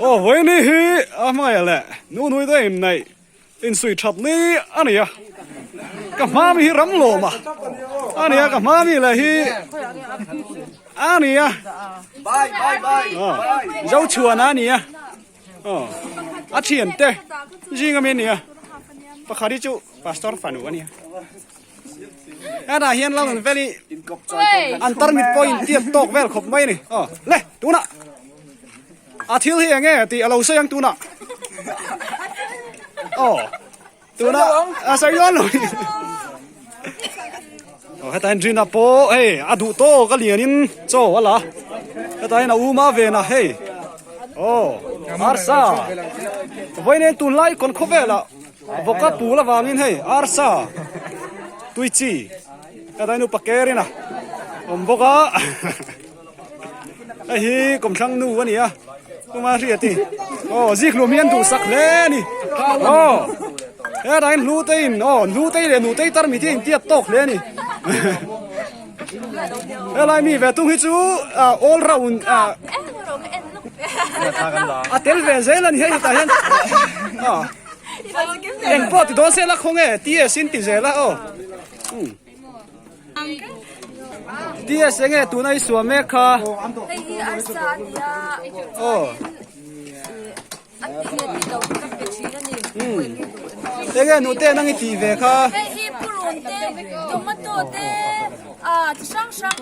Aw vawiini hi a hmaiah leh nunui te inneih insui that ni a ni a, ka hma mi hi ram lawm a a ni a, ka hma mi leh hi a ni a, Zochhuana a ni a, aw a thiante zing ami a ni a, pakhat hi chu pastor fanu a ni a. Hetah hian lo an vel i an tarmit pawh in tiat tawk vel khawp mai a ni. Aw le tunah a thil hi eng nge tih a lo sawi ang tunah. Aw tunah a sawi dawn lo ni. Aw hetah hian Rina pawh hei a duh tawk a lianin chaw a la. Hetah hian a uma ven a hei. Aw arsa vawiin tunlai kawn khawvelah Vawka pul avangin hei arsa tui chi ka dai nupa kerin a awm bawk a hei hi kawmthlang nu a ni a kuma hriat i aw zikhlum hi an duhsak hle a ni aw hetah hian hlu te in aw hlu te leh nu te tarmit hi a intiat tawk hle a ni helai mi ve tung hi chu all round a tel ve zel a ni hei hetah hian aw. Eng pawh ti dawn se la khaw nge TS in ti zel a aw. TS enge tuna i suah mek kha. Hei hi arsa a nia. Aw. A ti nge ti lo ka pe thin a ni. Enge nute nang i tih ve kha. Hei hi purun te tomato te a chi hrang hrang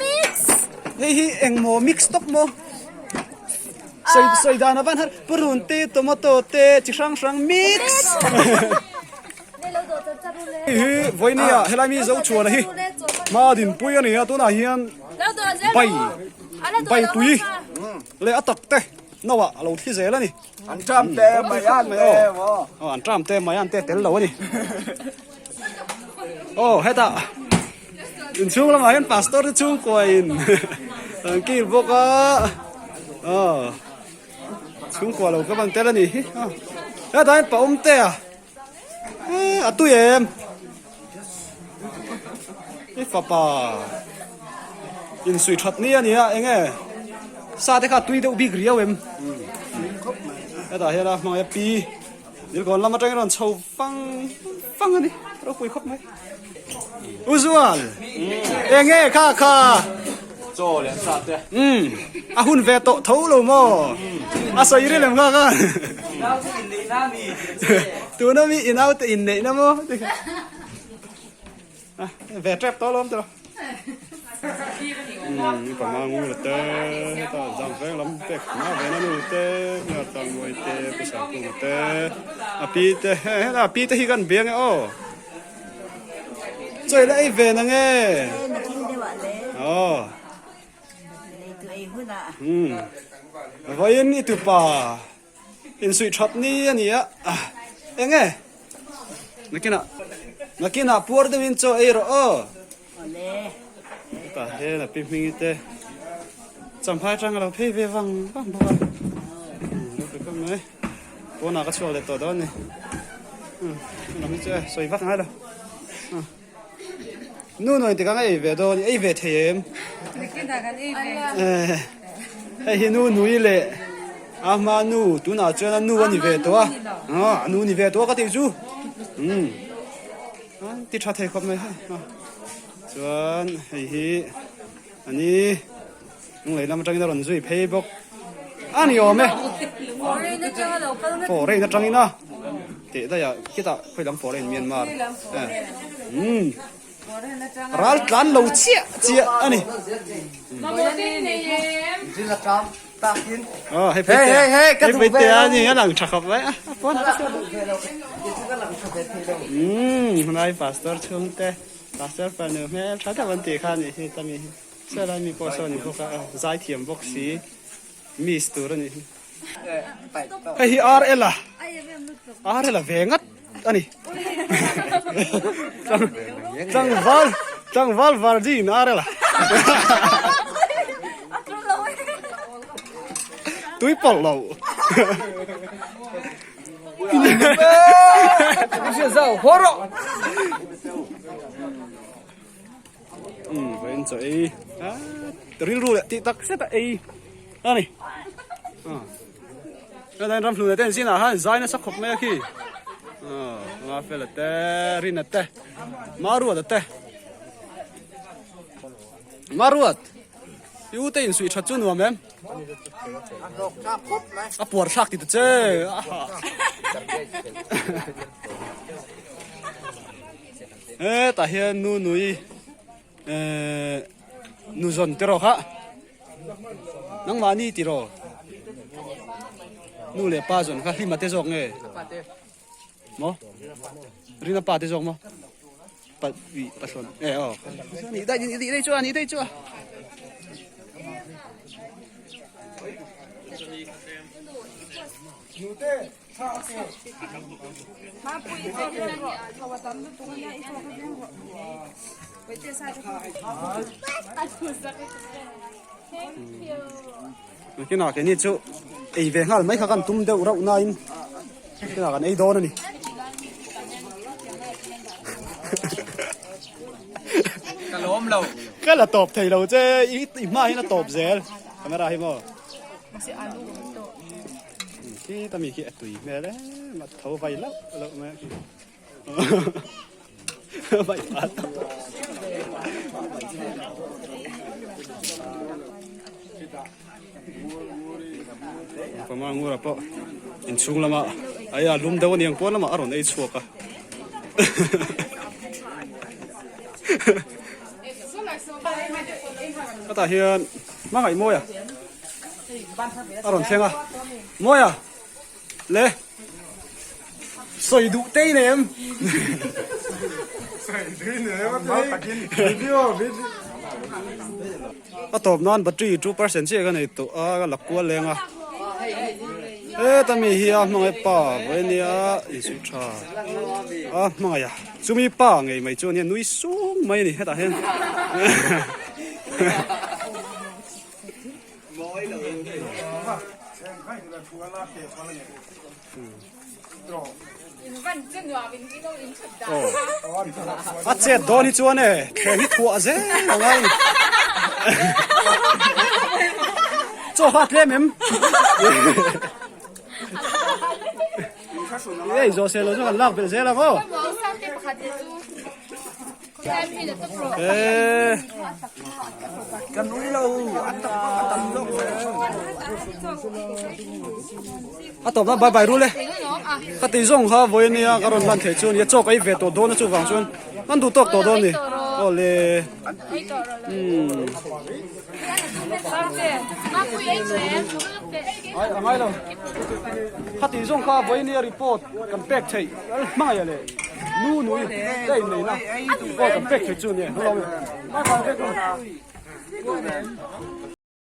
mix. Hei hi engmaw mix tawp maw. Sawi sawi dan a van har purun te tomato te chi hrang hrang mix hei hi vawinia helai mi zo chhuan a hi hma dinpui a ni a tunah hian bai bai tui leh a tak te no ah a lo thli zel a ni an tram te mai an te aw an tram te mai an te tel lo a ni aw hetah Inchhung lamah hian pastor te chhungkua in an kil bawk a aw chhungkua lo ka van tel a nih hi hetah hian pa awm te a a tui em i fapa insuih that ni a ni a eng nge sa te kha a tui deuh bik riau em hetah hian a hmangaih a pi Dilkawn lam atangin rawn chho fang fang a ni ropui khawp mai. U Zual, eng nge kha kha? Chaw leh sa te. Umm, a hun ve tawh tho lo maw? A sawi ri lem kha kha. Inau te inneihna a ni tih che. Tuna mi inau te inneihna maw? Ve tep tawh alawm tiraw. Umm pa hma ngu la te heta zang veng lam pek hma ve na nu te hna tlang mawi te pu sang kunga te a pi te heta a pi te hi kan biang e aw chawi la ei ve na nge aw umm vawiin i tupa Insuih that ni a ni a, eng nge? Nakinah, nakinah puar deuhin chaw ei rawh aw. Hetah hian a pi hmingi te champhai atang a lo phei ve vang vang bawk a. Lo pe kawp mai. Pawnah ka chhuak leh tawh dawn a ni. Lam hi chu e sawi vak ngai lo. Nu nuain tikang a ei ve dawn, i ei ve thei em? Hei hi nu nui leh a hma nu tunah chuan a nu a ni ve tawh a, a nu ni ve tawh a ka tih chu. Umm ti tha thei khawp mai hei. Chuan hei hi a ni hnung lam atangin a rawn zui phei bawk a ni awm e. Foreign atangin a. Teh daih ah khitah khawi lam foreign Myanmar umm ral tlan lo chiah chiah a ni. Aw hei pui te hei pui te a ni a lang tha khawp mai a pawn ah ka hria umm hunai pastor chhungte pastor fanu hmel tha deuh an tih kha a nih hi tami hi sailai mi pawh saw a ni bawk a zaithiam bawk si miss tur a nih hi. Hei hi ar ela ar ela ve ngat a ni tlangval tlangval virgin ar ela tui pawlh lo umm vawiin chaw ei rilru leh tih tak zet a ei a ni. Chuan ramhluna te an zinah khan zai nasa khawp mai a khi. Aw Mafela te Rina te Maruata te Maruat i u te insuih that chu nuam em? A puar thlak ti ta che. Hetah hian nu nui eh nu zawn te rawh kha nangmahni tiraw nu leh pa zawn kha hlima te zawk nge maw rina pa te zawk maw pa ih pa hrawn eh aw nih daih nih daih chu a nih daih chu a. Nakinah keini chu ei ve nghal mai kha kan tum deuh rauh nain nakinah kan ei dawn a ni. Ka lawm lo. Ka la tawp thei lo che i hma hian a tawp zel camera hi maw. Khi ta mi khi a tui hmel em a tho vai loh loh mai a khi. Vai phat. Pama ngura pawh inchhung lama ai a lum deuh aniang pawn lamah a rawn ei chhuak a. Hetah hian hmangaih mawi a. A rawn thleng a Mawia le sawi duh tei nei em a tawp nan battery 2% chiah ka nei tawh a ka la kual leng a heta mi hi a hmangaih pa vawi ania insuih tha a hmangaih a chumi pa ngei mai chu ania nui sung mai a ni hetah hian. A chet dawn hi chuan e thleng hi thuah zel a ngai ni. Chaw kha a tlem em? Ei zawh sel lo chu kan lak belh zel ang aw. A tawp na bye bye rul e ka tih zawng kha vawi ania ka rawn lan theih chu ania chaw ka ei ve tawh dawn a chuvang chuan an duh tawk tawh dawn a ni awle umm ai a ngai lo ka tih zawng kha vawi ania report kan pek theih hmangaih a leh. Nu nui ka in nei na aw kan pek thei chu nia.